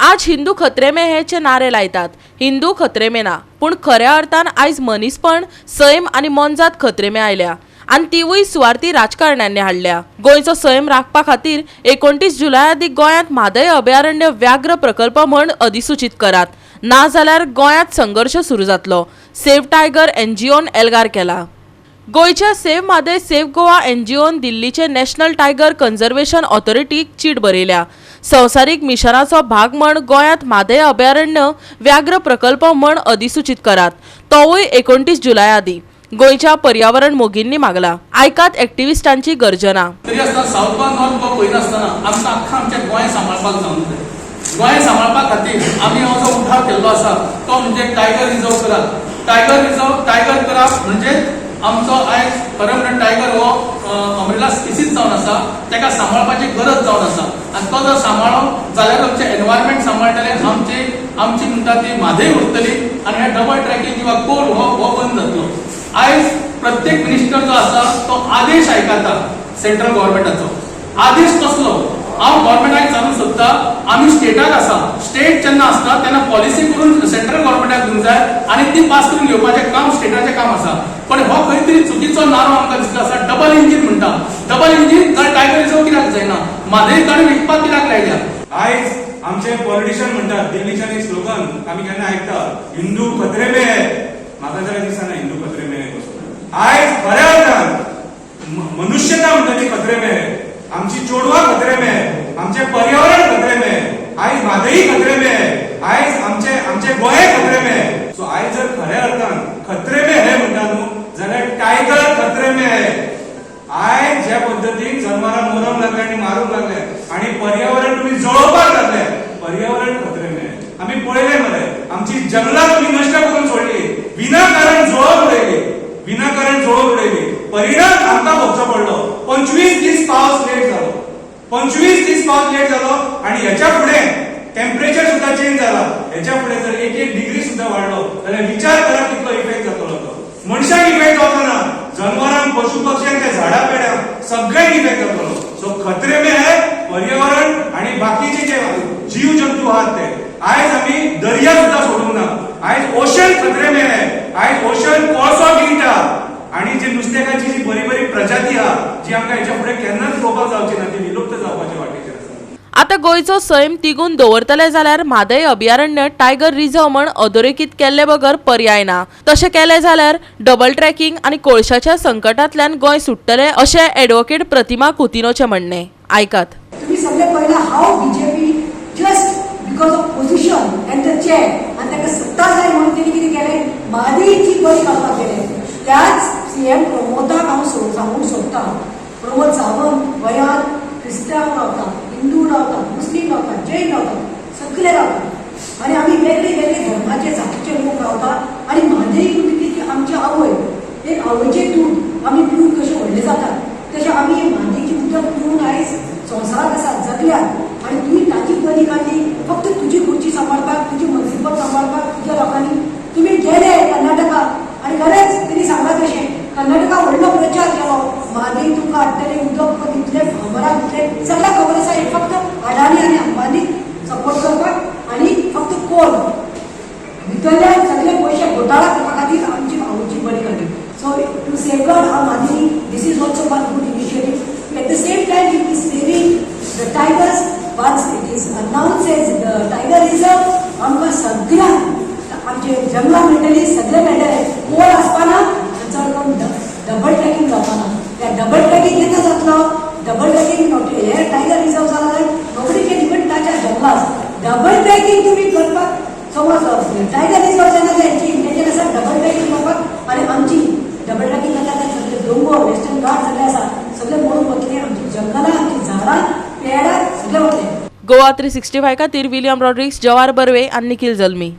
आज हिंदू खतरे में हेचे नारे लायतात. हिंदू खतरे में ना, पूण खऱ्या अर्थान आयज मनीसपण, सैम आनी मोनजात खतरे में आयल्या आनी तिवूय सुवार्थी राजकारण्यांनी हाडल्या. गोंयचो सैम राखपा खातीर 29 जुलय आदीं गोंयांत म्हादय अभयारण्य व्याघ्र प्रकल्प म्हण अधिसूचीत करात, ना जाल्यार गोंयांत संघर्श सुरू जातलो, सेव्ह टायगर एनजीओन एल्गार केला. गोंयच्या सेव्ह म्हादय सेव्ह गोवा एनजीओन दिल्लीचे नॅशनल टायगर कन्झर्वेशन ऑथॉरिटीक चीट बरयल्या. संवसारीक मिशनाचो भाग म्हण गोंयांत म्हादय अभयारण्य व्याघ्र प्रकल्प म्हण अधिसूचीत करात, तोवूय 29 जुलय आदीं, गोंयच्या पर्यावरण मोगींनी मागला. आयकात एक्टिविस्टांची गर्जना. तरी आसतना सावथ गोवा, नॉर्थ गोवा पळयनासतना आमकां आख्खा आमच्या गोंय सांबाळपाक जावंक जाय. गोंय सांबाळपा खातीर आमी हो जो उठाव केल्लो आसा तो म्हणजे टायगर रिझर्व करात. टायगर रिझर्व, टायगर करप म्हणजे आमचो आयज खरें म्हणल्यार टायगर हो अम्ब्रेला स्पिसीज जावन आसा. ताका सांबाळपाची गरज जावन आसा आनी तो जर सांबाळ्ळो जाल्यार आमचें एनवायरमेंट सांबाळटलें, आमची आमची म्हणटा ती म्हादय उरतली आनी हे डबल ट्रॅकिंग किंवा कोल हो हो बंद जातलो. आयज प्रत्येक मिनिस्टर जो आसा तो आदेश आयकता सेंट्रल गव्हर्मेंटाचो. आदेश कसलो? हांव गव्हर्मेंटाक विचारूंक सोदता, आमी स्टेटाक आसा. स्टेट जेन्ना आसता तेन्ना पॉलिसी करून सेंट्रल गव्हर्मेंटाक दिवंक जाय आनी ती पास करून घेवपाचें काम स्टेटाचें काम आसा. पण हो खंय तरी चुकीचो नारो आमकां दिसलो आसा. डबल इंजीन म्हणटा, डबल इंजीन जाल्यार टायगर रिझर्व कित्याक जायना? म्हादय काडून विकपाक कित्याक लायल्या? आयज आमचे पॉलिटिशियन म्हणटात, दिल्लीच्यान एक स्लोगन आमी केन्ना आयकता, "हिंदू खतरे में है." म्हाका जाल्यार दिसना हिंदू खतरे में है कसो. आयज खऱ्या अर्थान मनुष्यता म्हणटा ती खतरे में है. आमची चेडवां खतरे में है, आमचे पर्यावरण खतरे में है. आयज म्हादई खतरे में है, आयज आमचे आमचे गोंय खतरे में है. सो आयज जर खऱ्या अर्थान खतरे में है म्हणटा न्हू, जाल्यार टायगर खतरे में है. आयज ज्या पद्दतीन जनावरां मरोंक लागले आनी मारूंक लागले आणि पर्यावरण तुम्ही जळोवपाक लागले, पर्यावरण खतरे में. आमी पळयले मरे, आमची जंगलां तुम्ही नश्ट करून सोडली, विनाकारण जळोवन उडयली, विनाकारण जळोवन उडयली. परिणाम आमकां भोगचो पडलो. 25 दीस पावस लेट जालो, 25 दीस पावस लेट जालो. आणि ह्याच्या फुडें टेम्परेचर सुद्धा चेंज जाला. ह्याच्या फुडें जर एक एक डिग्री सुद्धा वाडलो जाल्यार विचार करा कितलो इफेक्ट जातलो तो. मनशाक इफेक्ट जावचो ना, जनावरांक, पशु पक्ष्यांक, त्या झाडां पेड्यांक, सगळ्यांक इफेक्ट जातलो. सो खतरे में है पर्यावरण आणि बाकीचे जे जीव जंतू आहात ते. आयज आमी दर्या सुद्धा सोडूंक ना. आयज ओशन खतरे में है. आयज ओशन कोळसो गिळटा आणि जे नुस्त्याकाची जी बरी बरी प्रजाती आहा, जी आमकां हेच्या फुडें केन्नाच पळोवपाक जावची ना, ती विलुप्त जावपाच्या वाटेचेर आसा. आता गोंयचो सैम तिगून दवरतले जाल्यार म्हादय अभयारण्य टायगर रिझर्व म्हण अधोरेखीत केल्ले बगर पर्याय ना. तशें केलें जाल्यार डबल ट्रॅकिंग आनी कोळशाच्या संकटांतल्यान गोंय सुट्टलें, अशें एडवोकेट प्रतिमा कुतिनोचें म्हणणें. आयकात. तुम्ही सगळे पळयला how BJP, just because of position and the chair आनी ताका सत्ता जाय म्हणून तेणी कितें केलें? म्हादईची बळी काडपाक गेले. त्याच सीएम प्रमोदाक हांव सांगूंक सोदतां, प्रमोद सावंत, गोंयांत क्रिस्तांव रावता, हिंदू रावता, मुस्लीम रावता, जैन रावता, सगळे रावता आनी आमी वेगळे वेगळे धर्माचे, जातीचे लोक रावता. आनी म्हादई म्हणजे ती आमची आवय. एक आवयचें दूद आमी पिवन कशें व्हडले जातात, तशें आमी म्हादईचें उदक पिवन आयज संवसारात आसा, जगल्यात. आनी तुमी ताची बली काडली फक्त तुजी खुर्ची सांबाळपाक, तुजी मंत्रीपद सांबाळपाक. तुज्या लोकांनी तुमी गेले कर्नाटकाक आनी खरेंच तेणी सांगलां तशें कर्नाटका व्हडलो प्रचार केलो, म्हादई तुमकां हाडटले, उदक दितले, फार्मराक दितले. सगळ्यांक खबर आसा, हे फक्त अडानी आनी अंबानी सपोर्ट करपाक आनी फक्त कोल भितरल्यान सगळे पयशे घोटाळा करपा खातीर आमची आवयची बली काडली. So to safeguard our Mhadei, this is also one good initiative. At the same time, it is saving the tigers. Once it is announced as the tiger reserve, आमकां सगळ्यांक आमचे जंगलां मेळटली, सगळे मेळटले. कोल आसपाना, चड करून डबल ट्रॅकिंग जावपाना. त्या डबल ट्रॅकिंग केन्ना जातलो? डबल ट्रॅकिंग हे टायगर रिझर्व जाला जाल्यार nobody can even touch our जंगलास. Double tracking तुम्ही करपाक समज टायगर रिझर्व जाल्यार हेंची इंटेन्शन आसा डबल ट्रॅकिंग करपाक. आनी आमची डबल ट्रॅकिंग जाता जाल्यार सगळे दोंगोर, वेस्टर्न घाट सगळे आसा, सगळे मोडून वतले. आमची जंगलां, आमची झाडां पेडां सगळे वतले. गोवा 365 खातीर विलियम रॉड्रिक्स, जवार बर्वे आनी निखिल जल्मी.